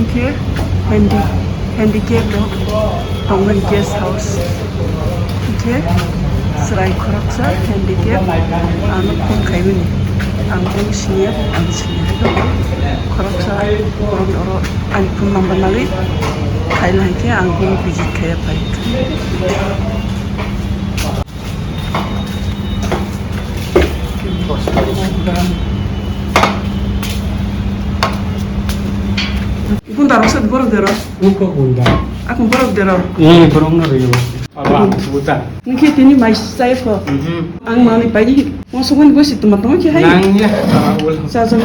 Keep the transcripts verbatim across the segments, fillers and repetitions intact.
Hwnkhe handi-, handicap rok tongmani guest house. Hwnkhe chwrai khoroksa handicap ano phone khaimani. Ang bono siniya, bo ang siniya. Khoroksa borok oro ani phone number nalwi khaina hai khe ang bono visit khaiya phai. Bunda rok sat borok dero. Uko bunda. Akung borok dero. Eh, borok no riyo. Aba, buta. Nike tini mai sai ko. Mhm. Ang mani pai di. Mo so bani bosi tuma tuma ki hai. Nang ya, aba ul. Sa sa.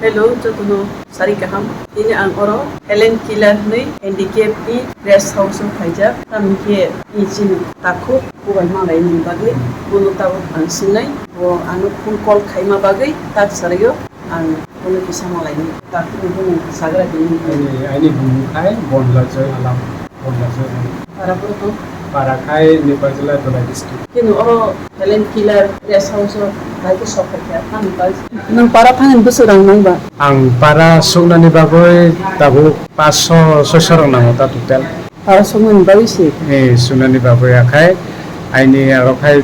Hello, jotono. Sari kaham, tini ang oro Helen Keller hwnwi handicap ni rest house o phaijak. Tamni khe ni chini takhuk bubai malaini bagwi bono tabuk ang sinai, bo ano phone call khaima bagwi tak saraio ang bono kisa malaini takhuk ni bono sagra bini. Ani, ani bumung khai Bonla Joy Alam. Para puro tong? Para khai Nepal jila Dholai district. Kini oro Helen Keller rest house o hai khe sok kha khe, tamo pai? Nwng para thangni bwswk rang nang ba? Ang para suknani bagwi tabuk paanch sho, soi sho rang nango ta total. Para suknani bagwi se? Eh, suknani bagwi akhai aini aro khai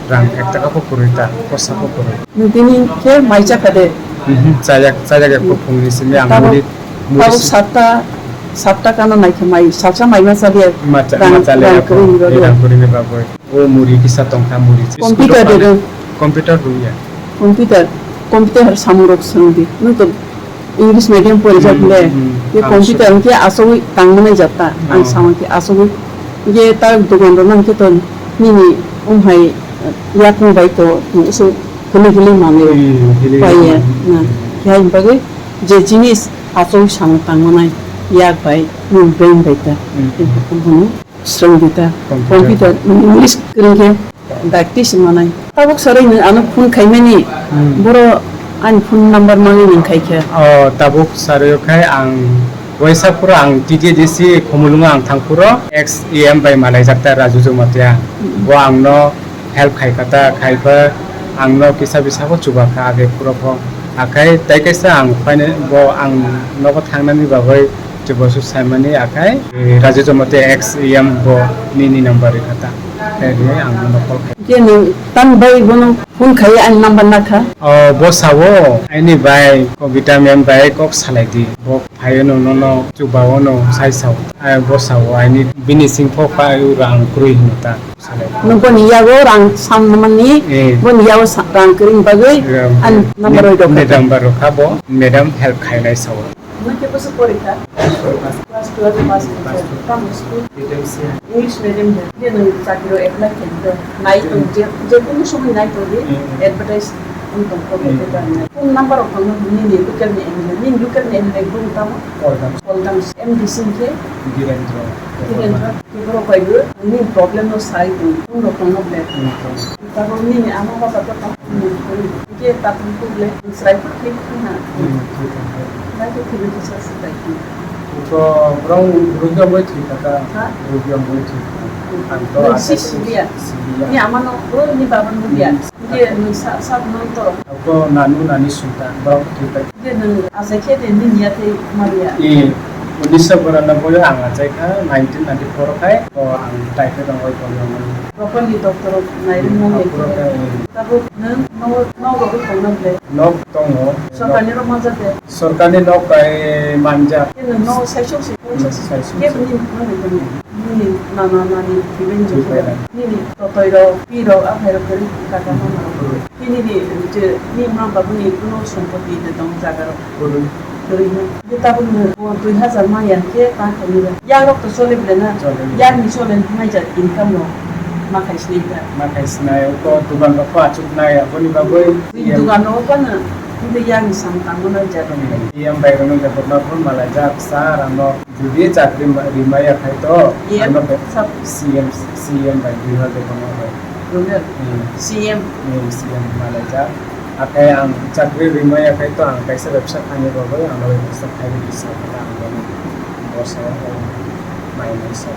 rang ek taka pho kwrwi ta, kosa pho kwrwi. Nwng tini khe mai chakha de? Mhm, chajak, chajak ya, hmm, phungni simi ang tabuk, muri, muri tabuk si- satta, satta kana nai khe mai, salsa mai ma chaliya. Ma cha-, rang, ma chaliya rang kwrwini bagwi. Rang kwrwini bagwi. O muri kisa tongkha, muri si computer sukha de rang. Computer rwya. Computer, computer samung rok swrwng di. Nwng to English medium porijak, hmm, le. Hmm. Ye ang computer suk- hwnkhe asogwi tangmani jata. Ang, oh, sama khe asogwi. Ye ta dogan rok nang khe to nini um hai yakung bai to se hili hili manwi rok. Hmm, hili hili paiya manwi. Na. Hmm. Khe hai bagwi je jinis asogwi samung tangmani yak bai nini brain bai ta. Hmm. Bono swrwng di ta. Computer. Computer, English kwrwng khe. Dakti se manai. Tabuk sarai nwng ano phone khaimani. Hmm. Boro ani phone number manwi nwng khai kha. O, tabuk sarai khai ang waisa phuru ang T T D C Khumulwngo ang thang phuru ex E M bai malaijak ta Raju Jamatia. Hmm. Bo ang no help khai kha ta, khai pha ang no kisa bisa bo chuba kha age phuru pho. Akhai tai kaisa ang phainai bo ang nogo thangnani bagwi Chubasu saimani akhai, eh, Raju Jamatia ex E M bo nini number rikha ta. Khe ri ang nono call khai. Je nwng tang bai bono phone khai ani number nakha. O, bo sao, aini bai Kobita ma'am bai kok salai di. Bo phaio no nono chubao no sai sao. Ai bo sao aini bini sing pho pha ura ang kwrwi hino ta salai. Nwng boni yago rang sam mani, eh, boni yago sa-, rang kwrwini bagwi, eh, ani number rok. Ni number rok kha bo, madam help khainai sao. Nwng khe bwswk pori kha? Class twelve pass kha. Tamo school? English medium de. Je nwng chakri rok apply khe de. Nai tong je, je kunu somoi nai tong di, hmm, advertise wng tong kho, hmm, paper nai. Phone number rok tong nini local ni M L A. Nini local ni M L A bung tamo? Kolgam. Kolgam. M D C khe? Dhirendra. Dhirendra. Borok bai bo nini problem no sai tong, tong rok tong no ble. Hmm, tong. Tabuk nini ama baba to tong, hmm, tong. Hingke tabuk to ble, srai phuru khe khna. Hmm, khe khna. Nai khe khibui kisa se bai khe. Ko borok rugya bai thwi kha ta. Ha? Rugya bai thwi kha. Hmm. Ang to. Nung si asa sibiya. Sibiya. Ni ama no, bro, ni baba no ya. Hmm. Hingke nung sa, sa no to. Ko nanu nani sungta, borok thwi kha. Je nwng achai khe de nini ya tei maliya? Ee, unisho biranoboi o ang achai kha, nineteen ninety-four o khai, o ang typhoid rok bai tongmani. Properly doctor rok nairwkna Hmm, bai apro khe. Khe, ee. Tabuk nwng no, nok rok tongna ble? Nok tongo. Sorkar ni rok manjak de? Sorkar ni nok bai manjak. Khe nwng no saisok se, hmm, saisok. Khe bini nok bai tongna. Nini nana nani kiben jokhe. Kiben. Nini totoi rok, pi rok, aphai rok kwrwi kaka mama rok. Hmm. Nini ni, je, ni ma babu ni kuno sompoti de tong jaga rok. Kwrwi. Kwrwi no. Je tabuk no, o dui hazar ma yang khe ta khe ni. Yak rok to chole bole na. Chole. Yak ni chole nai ja income rok. Ma khai sinai ta. Ma khai sinai, o to dugan rok pho achuk nai, aboni bagwi. Dugan rok pho na. Nde yak ni sam tangma nai ja. Hmm. Yang bai rok no ja botma phone malai jak sa rang no. Jodi chakri ma-, rimaya khai to, P M? Ano be-, sab- C M, C M bai Bihar de kono hai. Rural? Hmm. C M? Hmm, C M malaijak. Akhai ang chakri rimaya khai to, ang kaisa bebsa khaini bagwi, ano bebsa khaini bisa kha ang bono bosa o mai mai sa.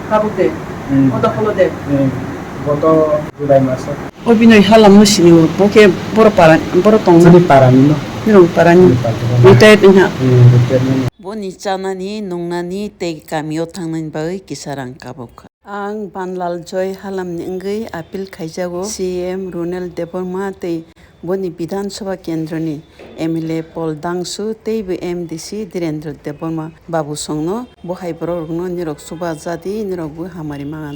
Tabuk de? Hmm. Odo holo de? Hmm. Boto July maso. O binoi halam no sini o, bo khe boro para, boro tongma. Chini para ni no. Nirong para ni. Chini para ni. Retired wngha. Hmm, retired ni. Ni chanani, nungnani tei kamio thangnani bagwi kisa rang kabuk kha. Ang Banlal Joy Halamni wngwi appeal khaijago C M Runel Debbarma tei boni Bidhan Sabha kendroni M L A Paul Dangsu tei bo M D C Dhirendra Debbarma babu songno. Bo hai borok rokno nirok chuba jadi, nirok bo hamari mangan.